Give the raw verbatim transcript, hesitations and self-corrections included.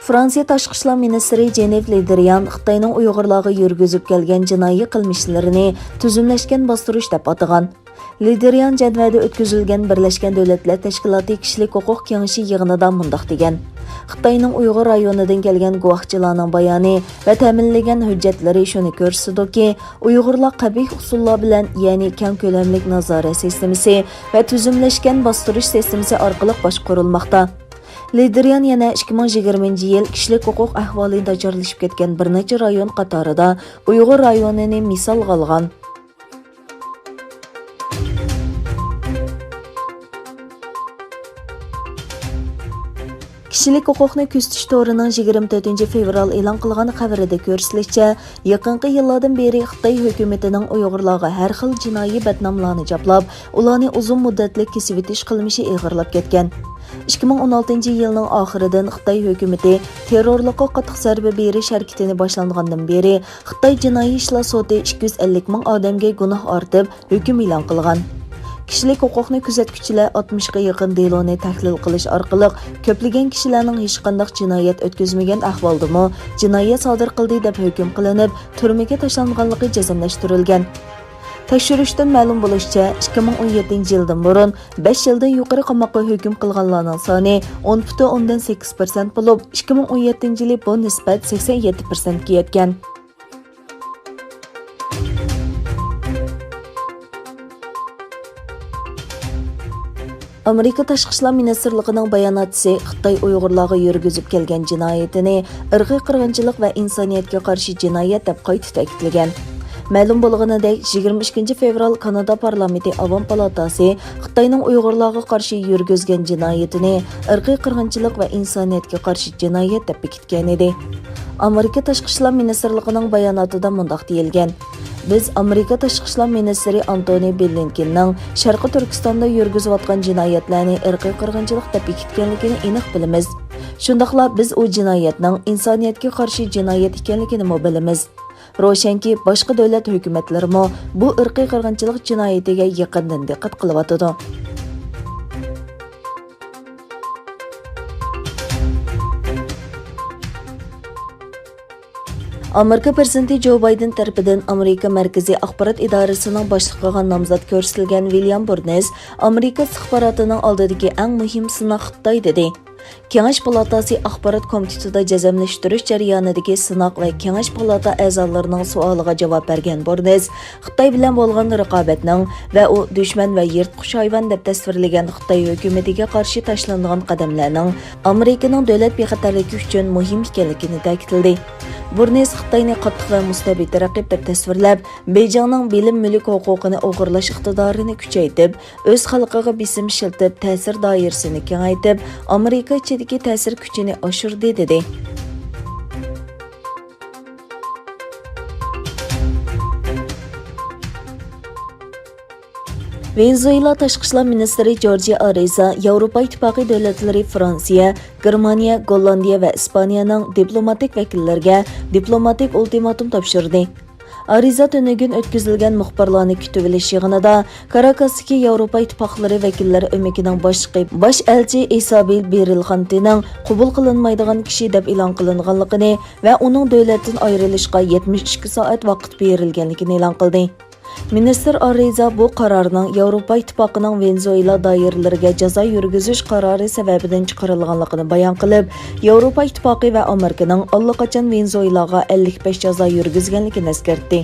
فرانسىيە تاشقى ئىشلار مىنىستىرى جېنېف لېدرىيان خىتاينىڭ ئۇيغۇرلارغا يۈرگۈزۈپ كەلگەن جىنايى قىلمىشلىرىنى تۈزۈملەشكەن باستۇرۇش دەپ ئاتىغان. لېدرىيان جەنۋەدە ئۆتكۈزۈلگەن بىرلەشكەن دۆلەتلەر تەشكىلاتى كىشىلىك ھوقۇق كېڭىشى يىغىنىدا مۇنداق دېگەن: خىتاينىڭ ئۇيغۇر رايونىدىن كەلگەن گۇۋاھچىلارنىڭ بايانى ۋە تەمىنلىگەن ھۆججەتلىرى شۇنى كۆرسىتىدۇكى، ئۇيغۇرلار قەبىھ ئۇسۇللار بىلەن، يەنى كەڭ كۆلەملىك نازارەت سىستېمىسى ۋە تۈزۈملەشكەن باستۇرۇش سىستېمىسى ئارقىلىق باشقۇرۇلماقتا. لېدرىيان يەنە ئىككى مىڭ يىگىرمىنچى يىل كىشىلىك ھوقۇق ئەھۋالى ناچارلىشىپ كەتكەن بىر نەچچە رايون قاتارىدا ئۇيغۇر رايونىنى مىسالغا ئالغان. كىشىلىك ھوقۇقنى كۆزىتىش تورىنىڭ يىگىرمە تۆتىنچى فېۋرال ئېلان قىلغان خەۋىرىدە كۆرسىتىلىشىچە، يېقىنقى يىللاردىن بېرى خىتاي ھۆكۈمىتىنىڭ ئۇيغۇرلارغا ھەر خىل جىنايى بەتناملارنى چاپلاپ، ئۇلارنى ئۇزۇن مۇددەتلىك كېسىۋېتىش قىلمىشى ئېغىرلاپ كەتكەن. ئىككى مىڭ ئون ئالتىنچى يىلنىڭ ئاخىرىدىن خىتاي ھۆكۈمىتى تېررورلۇققا قاتتىق زەربە بېرىش ھەرىكىتىنى باشلانغاندىن بېرى، خىتاي جىنايى ئىشلار سوتى ئىككى يۈز ئەللىك مىڭ ئادەمگە گۇناھ ئارتىپ، ھۆكۈم ئېلان قىلغان. كىشىلىك ھوقۇقنى كۆزەتكۈچىلەر ئاتمىشقا يېقىن دېلونى تەھلىل قىلىش ئارقىلىق، كۆپلىگەن كىشىلەرنىڭ ھېچقانداق جىنايەت ئۆتكۈزمىگەن ئەھۋالدىمۇ جىنايەت سادىر قىلدى دەپ ھۆكۈم قىلىنىپ، تۈرمىگە تاشلانغانلىقى جەزملەشتۈرۈلگەن. تەكشۈرۈشتىن مەلۇم بولۇشىچە، ئىككى مىڭ ئون يەتتىنچى يىلدىن بۇرۇن بەش يىلدىن يۇقىرى قاماققا ھۆكۈم قىلغانلارنىڭ سانى ئون پۈتۈن ئوندىن سەككىز پىرسەنت بولۇپ، ئىككى مىڭ ئون يەتتىنچى يىلى بۇ نىسبەت سەكسەن يەتتە پىرسەنتكە يەتكەن. ئامېرىكا تاشقى ئىشلار مىنىستىرلىقىنىڭ باياناتچىسى خىتاي ئۇيغۇرلارغا يۈرگۈزۈپ كەلگەن جىنايىتىنى ئىرقىي قىرغىنچىلىق ۋە ئىنسانىيەتكە قارشى جىنايەت دەپ قايتا تەكىتلىگەن. مەلۇم بولغىنىدەك، يىگىرمە ئىككىنچى فېۋرال كانادا پارلامېنتى ئاۋام پالاتاسى خىتاينىڭ ئۇيغۇرلارغا قارشى يۈرگۈزگەن جىنايىتىنى ئىرقىي قىرغىنچىلىق ۋە ئىنسانىيەتكە قارشى جىنايەت دەپ بېكىتكەن ئىدى. ئامېرىكا تاشقى ئىشلار مىنىستىرلىقىنىڭ باياناتىدا مۇنداق دېيىلگەن: بىز ئامېرىكا تاشقى ئىشلار مىنىستىرى ئانتونى بلىنكېننىڭ شەرقىي تۈركىستاندا يۈرگۈزۈۋاتقان جىنايەتلەرنى ئىرقىي قىرغىنچىلىق دەپ بېكىتكەنلىكىنى ئېنىق بىلىمىز. شۇنداقلا بىز ئۇ جىنايەتنىڭ ئىنسانىيەتكە قارشى جىنايەت ئىكەنلىكىنىمۇ بىلىمىز. روشەنكى، باشقا دۆلەت ھۆكۈمەتلىرىمۇ بۇ ئىرقىي قىرغىنچىلىق جىنايىتىگە يېقىندىن دىققەت قىلىۋاتىدۇ. ئامېرىكا پىرېزىدېنتى جو بايدېن تەرىپىدىن ئامېرىكا مەركىزىي ئاخبارات ئىدارىسىنىڭ باشلىقىغا نامزات كۆرسىتىلگەن ۋىليام بۇرنېس ئامېرىكا ئىستىخباراتىنىڭ ئالدىدىكى ئەڭ مۇھىم سىناق خىتاي، دېدى. كېڭەش پالاتاسى ئاخبارات كومىتېتىدا جەزملەشتۈرۈش جەريانىدىكى سىناق ۋە كېڭەش پالاتا ئەزالىرىنىڭ سوئالىغا جاۋاب بەرگەن بۇرنېس، خىتاي بىلەن بولغان رىقابەتنىڭ ۋە ئۇ دۈشمەن ۋە يىرتقۇچ ھايۋان دەپ تەسۋىرلىگەن خىتاي ھۆكۈمىتىگە قارشى تاشلىنىدىغان قەدەملەرنىڭ ئامېرىكىنىڭ دۆلەت بىخەتەرلىكى ئۈچۈن مۇھىم ئىكەنلىكىنى تەكىتلىدى. بۇرنېس خىتاينى قاتتىق ۋە مۇستەبىت رەقىب دەپ تەسۋىرلەپ، بېيجىڭنىڭ بىلىم مۈلۈك ھوقۇقىنى ئوغرىلاش ئىقتىدارىنى كۈچەيتىپ، ئۆز خەلقىگە بېسىم ئىشلىتىپ، تەسىر دائىرىسىنى كېڭەيتىپ، ئامېرىكا ئىچىدىكى تەسىر كۈچىنى ئاشۇردى، دېدى. ۋېنېزۇېلا تاشقى ئىشلار مىنىستىرى جورجى ئارېزا ياۋروپا ئىتتىپاقى دۆلەتلىرى فرانسىيە، گېرمانىيە، گوللاندىيە ۋە ئىسپانىيەنىڭ دىپلوماتىك ۋەكىللىرىگە دىپلوماتىك ئۇلتىماتوم تاپشۇردى. ئارېزا تۈنۈگۈن ئۆتكۈزۈلگەن مۇخبىرلارنى كۈتۈۋېلىش يىغىنىدا كاراكاستىكى ياۋروپا ئىتتىپاقلىرى ۋەكىللەر ئۆمىكىنىڭ باشلىقى، باش ئەلچى ئىسابېل بېرىلخانتىنىڭ قوبۇل قىلىنمايدىغان كىشى دەپ ئېلان قىلىنغانلىقىنى ۋە ئۇنىڭ دۆلەتتىن ئايرىلىشقا يەتمىش ئىككى سائەت ۋاقىت بېرىلگەنلىكىنى ئېلان قىلدى. مىنىستىر ئارېزا بۇ قارارنىڭ ياۋروپا ئىتتىپاقىنىڭ ۋېنېزۇېلا دائىرىلىرىگە جازا يۈرگۈزۈش قارارى سەۋەبىدىن چىقىرىلغانلىقىنى بايان قىلىپ، ياۋروپا ئىتتىپاقى ۋە ئامېرىكىنىڭ ئاللىقاچان ۋېنېزۇېلاغا ئەللىك بەش جازا يۈرگۈزگەنلىكىنى ئەسكەرتتى.